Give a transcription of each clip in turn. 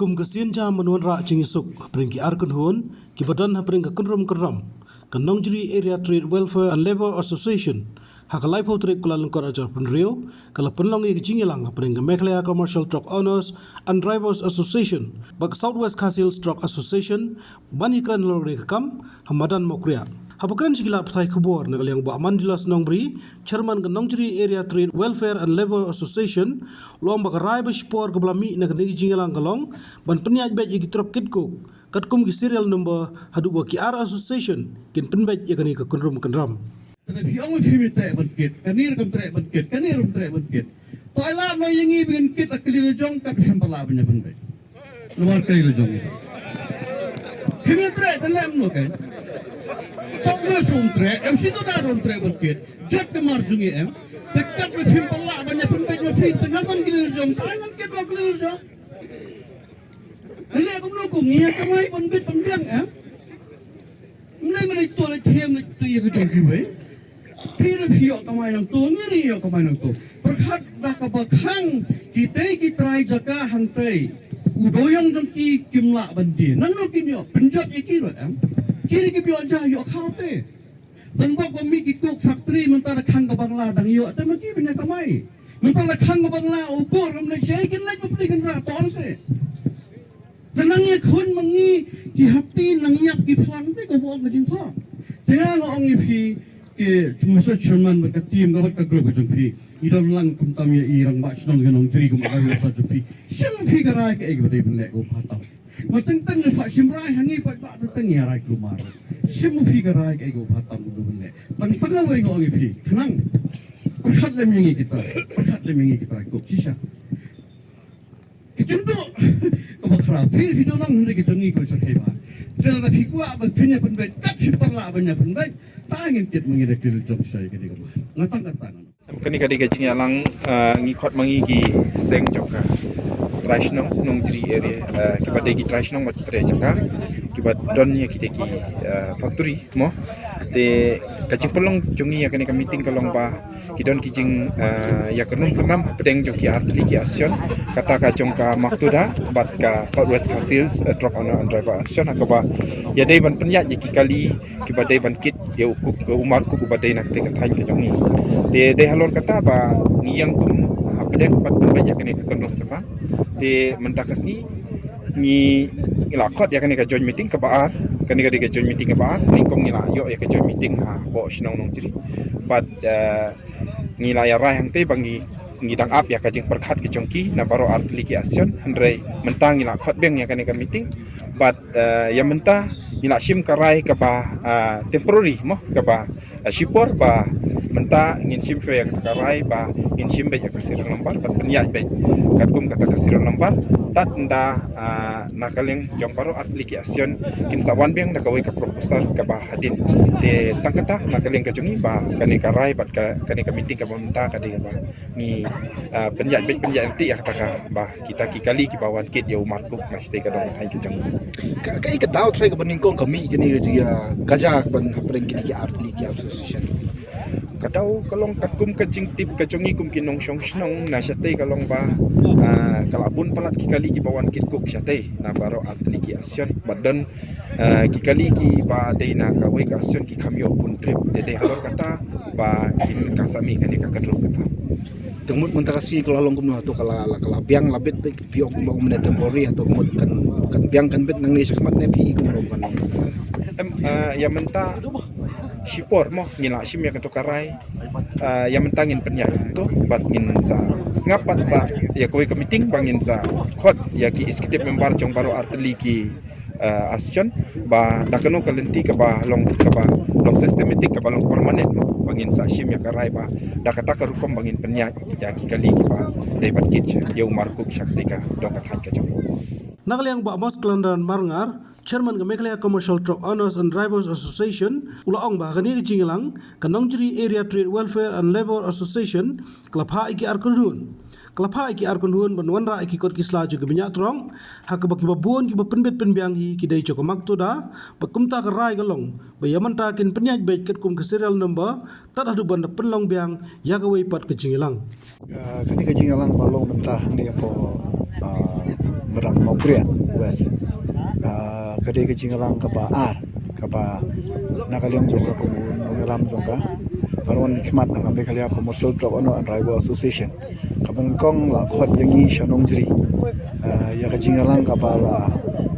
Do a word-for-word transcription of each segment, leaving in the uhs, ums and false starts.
Kum ka sien jam ban wanrah jingïasuk hapdeng ki ar kynhun kiba don hapdeng ka kynrum kynram ka Nongjri Area Trade Welfare and Labour Association, ha ka laiphew tarik Kyllalyngkot arhajar arphew hynriew, ka la pynlong ïa ka jingïalang hapdeng ka Meghalaya Commercial Truck Owners and Drivers Association bad ka South West Khasi Hills Truck Association, ban ïakren halor kane ka kam ha madan Mawkriah. Haba kren sha ki lad pathai khubor na ka liang u Bah Amandilos Nongbri, Chairman ka Nongjri Area Trade Welfare and Labour Association, u la ong ba ka rai ba shipor kaba la mih na kane ka jingïalang ka long ban pynïaid beit ïa ki trok kit coke katkum ki serial number haduh ba ki ar association kin pynbeit ïa kane ka kynrum kynram. Te phi ong phi mih treh ban kit, kane ruh kam treh ban kit, kane ruh kam treh ban kit. To ai lad noh ïa ngi ba ngin kit ha ka liang jong ka, phim pat lah ban ïa pynbeit. Namar ka liang jong ngi. Phi mih treh te lem noh ka. Sop ngi sum treh, em si to da ruh treh ban kit. Jot ka mar jong ngi em. Te katba phim pat lah ban ïa pynbeit ïa phi, te nga don ka liang jong, te ai ngan kit ruh ha ka liang jong. Leh kumno, ko ngi ïa kamai ban bit ban biang, eh? Mynne mynne to leh them leh to ïa ka jong kiwei. Phi ruh phi ïoh kamai nangto, ngi ruh ïoh kamai nangto. Pyrkhat da kaba khang kitei ki trai jaka hangtei. U dewïong jong ki kim lah ban die. Nangno kin ïoh pynjot ïa ki ruh, em? Ki ruh kim ïoh ja ïoh khaw te. Tang bok ba mih ki coke factory mynta la khang ka bangla dang ïoh te ma ki ban ïa kamai. Mynta la khang ka bangla u bor kam leit shai kin leit bapli kan ra tor se. Te nang ïa khun ma ngi ki hati nang ïap ki phlang te ka bok ka jingthoh. Te nga nga ong ïa phi ki Mister Chairman bad ka team ka bad ka group ka jong phi. I don lang kumta ïa i rangbah shnong ïa Nongjri kum ka sa jong phi. Shim phi ka rai kaei kaba dei ban leh ko phatam. Ma teng teng ne pha shim rai ha ngi pat ba teng teng ïa rai kulmar. Shim phi ka rai kaei ko phatam ko ban leh. Tang tang wei nga ong ïa phi. Khnang. Pyrkhat lem ïa ngi kita. Pyrkhat lem ïa ngi kita. Ko shisha. Ki jingduh kaba khraw. Phi phi duh nang hynrei ki jong ngi ko sa khei ba. Te lada phi kwah ban phin ïa pynbeit kat phi pat lah ban ïa pynbeit. Ta ngin kit ma ngi da ki jong sa ïa ka dei kaba. Nga tang kata ngan. Kane ka dei ka jingïalang, ah, ngi khot ma ngi ki seng jong ka trai shnong Nongjri area, ah, kiba dei ki trai shnong bad ki trai jaka kiba don ïa kita ki, ah, factory mo. Te ka jingpynlong jong ngi ïa kane ka meeting ka long ba ki don ki jing, ah, ïa ka num ka nam hapdeng jong ki artylli ki association, kata ka jong ka Maktoda bad ka South West Khasi Hills, ah, Truck Owner and Driver Association, ha kaba ïa dei ban pynïaid ïa ki kali kiba dei ban kit ïa u coke, ïa u mar coke uba dei na katei ka thaiñ ka jong ngi. Te dei halor kata ba ngi ïeng kum hapdeng ban pynbeit ïa kane ka kynrum kynram. Te mynta ka sngi ngi, ngi la khot ïa kane ka joint meeting kaba ar, kane ka dei ka joint meeting kaba ar, nyngkong ngi la ïoh ïa ka joint meeting hapoh shnong Nongjri. Bad, eh, ngi la ïa rai hangtei ba ngi, ngi dang ap ïa ka jingpyrkhat ka jong ki na baroh artylli ki association, hynrei mynta ngi la khot biang ïa kane ka meeting. Bad, eh, ïa mynta ngi la shim ka rai kaba, eh, temporary mo, kaba, eh, shipor ba mynta ngin shim shuwa ïa ka rai ba ngin shim beit ïa ka serial number bad pynïaid beit katkum kata ka serial number. Tad ynda, eh, na ka liang jong baroh artylli ki association kin sa wan biang da kawei ka proposal kaba hadien. Te tang kata na ka liang ka jong ngi ba kane ka rai bad ka, kane ka meeting kaba mynta ka dei ba ngi, ah, pynïaid beit pynïaid lynti ïa kata kaba kita ki kali kiba wan kit ïa u mar coke na shatei ka dong ka thaiñ ka jong ngi. Ka, kaei ka daw trai kaba nyngkong ka mih kane ka jia ka ja ban hapdeng kine ki artylli ki association. Ka daw ka long katkum ka jingtip ka jong ngi kum ki nongshong shnong na shatei ka long ba, ah, ka la bun palat ki kali kiba wan kit coke shatei na baroh artylli ki association bad don, ah, ki kali kiba dei na kawei ka association ki kham ïoh bun trip. Te dei halor kata ba kin ka sa mih kane ka kynrum kynram. Te mut mynta ka sngi ka la long kumno, hato ka la, la, ka la biang la bit bit phi ong kumba kumne temporary, hato ka mut kan, kan biang kan bit nangne shakhmat ne phi i kumno kan long? Em, ah, ïa mynta shipor mo ngi la shim ïa kato ka rai. Ah, ïa mynta ngin pynïaid to bad ngin sa sngap bad sa ïa kawei ka meeting ba ngin sa khot ïa ki executive member jong baroh artylli ki, eh, association ba da kano ka lynti kaba long, kaba long systematic, kaba long permanent mo, ba ngin sa shim ïa ka rai ba da kata ka rukom ba ngin pynïaid ïa ki kali kiba dei ban kit ïa u mar coke sha katei ka dong ka thaiñ ka jong. Na ka liang Bah Amos Klandan Marngar, Chairman ka Meghalaya Commercial Truck Owners and Drivers Association, u la ong ba kane ka jingïalang ka Nongjri Area Trade Welfare and Labour Association ka la phah ïa ki ar kynhun. Ka la phah ïa ki ar kynhun ban wanrah ïa ki kot ki sla jong ki bniah trok, ha kaba kiba bun kiba pynbit pynbiang hi ki dei jong ka Maktoda, bad kumta ka rai ka long ba ïa mynta kin pynïaid beit katkum ka serial number, tad haduh ban da pynlong biang ïa kawei pat ka jingïalang. Ah, kane ka jingïalang ba long mynta hangne hapoh, ah, Madan Mawkriah West. Ah, ka dei ka jingïalang kaba ar, kaba na ka liang jong ka kum u nongïalam jong ka, ban wan khmat na ka Meghalaya Commercial Truck Owner and Driver Association. Kaba nyngkong la khot ïa ngi sha Nongjri. Ah, ïa ka jingïalang kaba la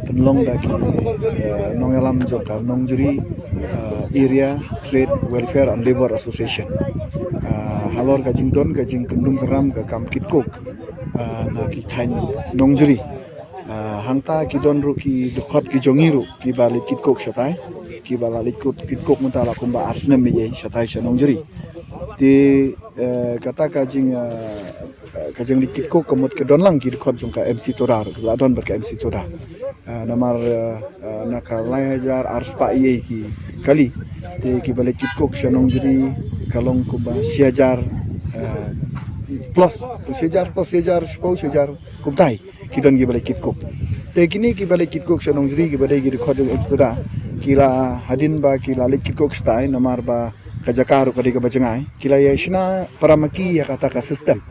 pynlong da ki, eh, nongïalam jong ka Nongjri, eh, Area Trade Welfare and Labour Association. Ah, halor ka jingdon ka jingkyndum kynram ka kam kit coke, ah, na ki thaiñ Nongjri. Ah, hangta ki don ruh ki dkhot ki jong ngi ruh kiba leit kit coke shatai. Kiba la leit kit coke mynta la kumba ar snem ïa shatai sha Nongjri. Te, eh, kata ka jing, eh, ka jingleit kit coke ka mut ka don lang ki dkhot jong ka M C Toda ruh, kiba la don bad ka M C Toda. Ah, namar, eh, eh, na ka lai hajar ar spah ïa ki kali. Te kiba leit kit coke sha Nongjri ka long kumba shi hajar, eh, plus, shi hajar plus, shi hajar shiphew, shi hajar kumtai. Ki don kiba leit kit coke. Te kine kiba leit kit coke sha Nongjri kiba dei ki dkhot jong M C Toda, ki la hadien ba ki la leit kit coke shatai namar ba ka jaka ruh ka dei kaba jngai, ki la ïa shna para ma ki ïa kata ka system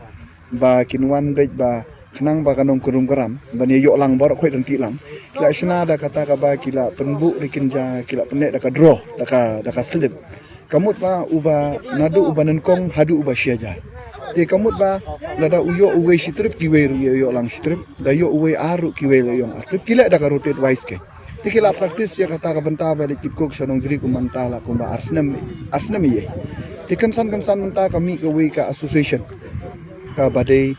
ba kin wan beit ba khnang ba ka nongkyndum kynram ban ïa ïoh lang baroh khoit ryntih lang. Ki la shna da kata kaba ki la pynbuh da ki ja, ki la pynneh da ka draw, da ka, da ka slip. Ka mut ba uba naduh uba nyngkong haduh uba shi hajar. Te ka mut ba lada u ïoh uwei shi trip, kiwei ruh ïoh, ïoh lang shi trip. Da ïoh uwei ar ruh, kiwei ruh ïoh ar trip. Ki leh da ka rotate wise ke. Te ki la practice ïa kata ka bynta ba leit kit coke sha Nongjri kum mynta la kumba ar snem, ar snem ïa. Te kynsan kynsan mynta ka mih kawei ka association kaba dei,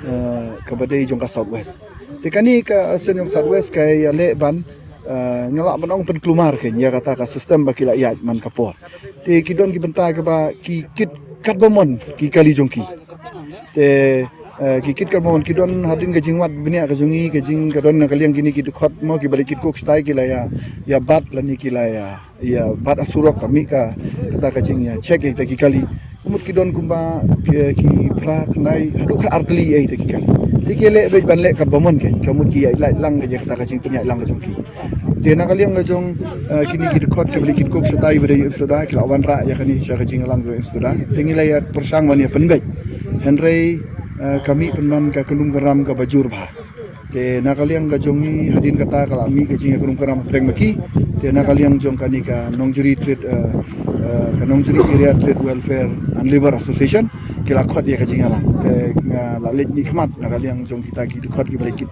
eh, kaba dei jong ka South West. Te kane ka association jong South West ka ïaleh ban, eh, nga lah ban ong pynkulmar kein ïa kata ka system ba ki la ïaid man ka por. Te ki don ki bynta kiba ki kit katba mon ki kali jong ki. Te, eh, ki kit katba mon, ki don hadien ka jingwad bniah ka jong ngi, ka jing ka don na ka liang kine ki dkhot mo, kiba leit kit coke shatai ki la ïa, ïa bat lane ki la ïa, ïa bat ha surok, ka mih ka, kata ka jingïa check ïa kita ki kali. Ka mut ki don kumba ki, ki phra, khyndai haduh ka ar tylli ïa kita ki kali. Te ki leh beit ban leh katba mon kein, ka mut ki ïaid lait lang ka jing, kata ka jingpynïaid lang ka jong ki. Te na ka liang ka jong, eh, kine ki dkhot kiba leit kit coke shatai ba dei ïa M C Toda, ki la wanrah ïa kane sha ka jingïalang jong M C Toda. Te ngi la ïa pyrshang ban ïa pynbeit. Hynrei, eh, ka mih pynban ka kyndum kynram kaba jur bha. Te na ka liang ka jong ngi hadien kata ka la mih ka jingïakyndum kynram hapdeng ma ki. Te na ka liang jong kane ka Nongjri Trade, eh, eh, ka Nongjri Area Trade Welfare and Labour Association, ki la khot ïa ka jingïalang. Te nga la leit mihkhmat na ka liang jong kita ki dkhot kiba leit kit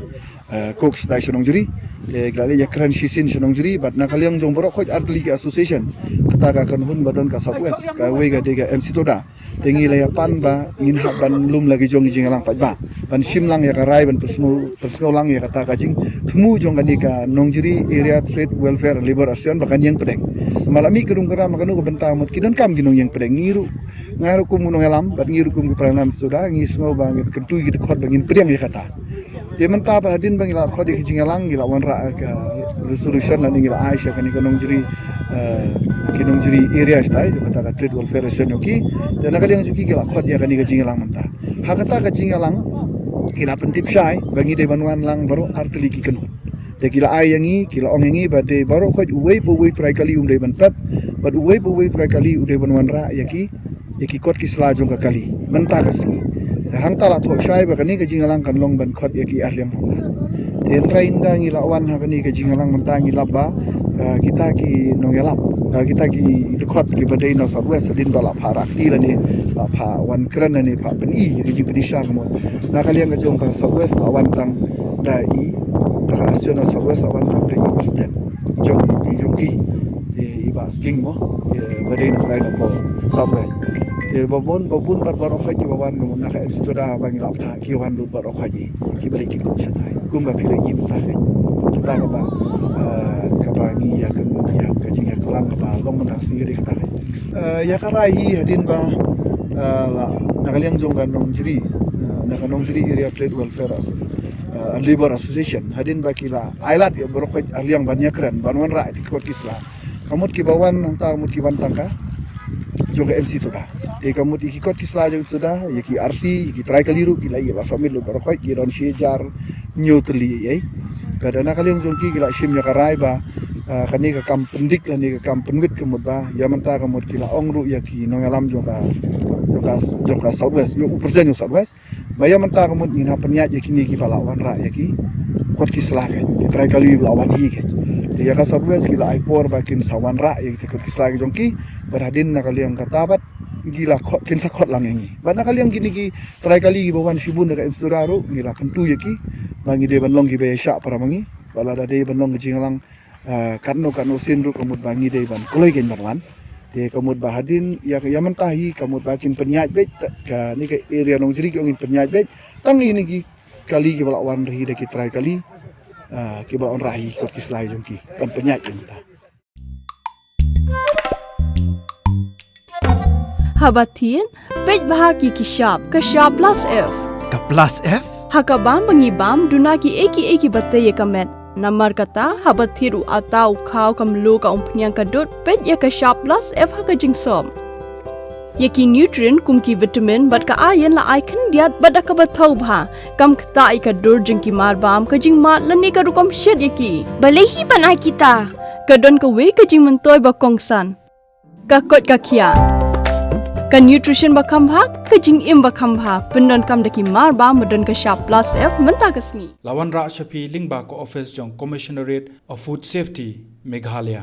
eh, coke shatai sha Nongjri. Te ki la leit ïakren shisien sha Nongjri, bad na ka liang jong baroh khoit ar tylli ki association, kata ka kynhun ba don ka South West, kawei ka dei ka M C Toda. Te ngi la ïa pan ba ngin hap ban lum la ki jong ki jingïalang paidbah, ban shim lang ïa ka rai, ban pynsngew, pynsngew lang ïa kata ka jingthmu jong kane ka Nongjri Area Trade Welfare and Labour Association ba kan ïeng pdeng. Ma la mih kyndum kynram, ma kano ka bynta, mut ki donkam ki nongïeng pdeng. Ngi ruh, nga ruh kum u nongïalam bad ngi ruh kum ki para ïalam M C Toda, ngi sngew ba ngin kyntu ïa ki dkhot ba ngin pdiang ïa kata. Te mynta pat hadien ba ngi la khot ïa ki jingïalang, ngi la wanrah ka resolution lane ngi la ai sha kane ka Nongjri, eh, ki Nongjri area shatai, jong kata ka Trade Welfare Association jong ki. Te na ka liang jong ki ki la khot ïa kane ka jingïalang mynta. Ha kata ka jingïalang ngi la pyntip shai ba ngi dei ban wan lang baroh ar tylli ki kynhun. Te ki la ai ïa ngi, ki la ong ïa ngi ba dei baroh khoit uwei pa uwei u trai kali um dei ban pep, bad uwei pa uwei u trai kali u dei ban wanrah ïa ki, ïa ki kot ki sla jong ka kali mynta ka sngi. Te hangta la thoh shai ba kane ka jingïalang kan long ban khot ïa ki arliang hangta. Te hynrei ynda ngi la wan ha kane ka jingïalang mynta ngi lap ba, eh, kita ki nongïalap, eh, kita ki dkhot kiba dei na South West, hadien ba la phah rah kti lane la phah wan kren lane phah pyni ïa ka jingpyni sha ka mut, na ka liang ka jong ka South West la wan tang da i, da ka association na South West la wan tang da i president jong, jong ki. Te i Bah Sking mo, ïa, ba dei na ka South West. Te ba bun, ba bun pat baroh khoit kiba wan, na ka M C Toda ba ngi la ptah, ki wan lut baroh khoit, kiba leit kit coke shatai. Kumba phi la ïohi mynta, kata kaba, ah, kaba ngi ïa ka, ïa ka jingïaklang kaba long mynta ka sngi ka dei kata. Ah, ïa ka rai hi hadien ba, ah, la, na ka liang jong ka Nongjri, ah, na ka Nongjri Area Trade Welfare Association, ah, and Labour Association, hadien ba ki la ai lad ïa baroh khoit arliang ban ïakren, ban wanrah ïa ki kot ki sla. Ka mut kiba wan hangta, ka mut ki wan tang ka jong ka M C Toda. Te ka mut ïa ki kot ki sla jong M C Toda, ïa ki R C, ïa ki trai kali ruh ki la, ïa la submit lut baroh khoit, ki don shi hajar hynñiew tylli ïa. Ka da na ka liang jong ki ki la shim ïa ka rai ba, ah, kane ka kam pyndik lane ka kam pynwit ka mut ba, ïa mynta ka mut ki la ong ruh ïa ki nongïalam jong ka jong ka, jong ka South West, ïa u president jong South West. Ba ïa mynta ka mut ngin hap pynïaid ïa kine kiba la wanrah ïa ki kot ki sla kein, ki trai kali ba la wan hi kein. Te ïa ka South West ki la ai por ba kin sa wanrah ïa ki kot ki sla ki jong ki, bad hadien na ka liang kata bad ki la khot, kin sa khot lang ïa ngi. Bad na ka liang kine ki trai kali kiba wan shibun da ka Instudar ruh ngi la kyntu ïa ki ba ngi dei ban long kiba ïaishah para ma ngi, ba lada dei ban long ka jingïalang, ah, katno katno sien ruh ka mut ba ngi dei ban kloi kein ban wan. Te ka mut ba hadien ïa, ïa mynta hi ka mut ba kin pynïaid beit, kane ka area Nongjri ki ong ngin pynïaid beit tang ïa kine ki kali kiba la wanrah hi da ki trai kali, ah, kiba la wanrah hi kot ki sla jong ki, ban pynïaid ïa mynta. Haba thied, peit bha ki ki shap, ka shap plus F. Ka plus F? Ha ka bam ba ngi bam, duna kiei kiei kiba tei ïa ka met. Namar kata, haba thied u atta, u khaw, ka mluh, ka umphniang, ka dud, peit ïa ka shap plus F ha ka jingsop. Ïa ki nutrient kum ki vitamin bad ka iron la ai khyndiat bad da kaba thaw bha. Kam ktah ïa ka dur jong ki marbam, ka jingmad lane ka rukom shet ïa ki. Balei hi ban ai kita? Ka don kawei ka jingmyntoi ba kongsan. Ka koit ka khiah. Ka nutrition ba kham bha, ka jingim ba kham bha. Pyndonkam da ki marbam ba don ka shap plus F mynta ka sngi. La wanrah sha phi lyngba ka office jong Commissionerate of Food Safety, Meghalaya.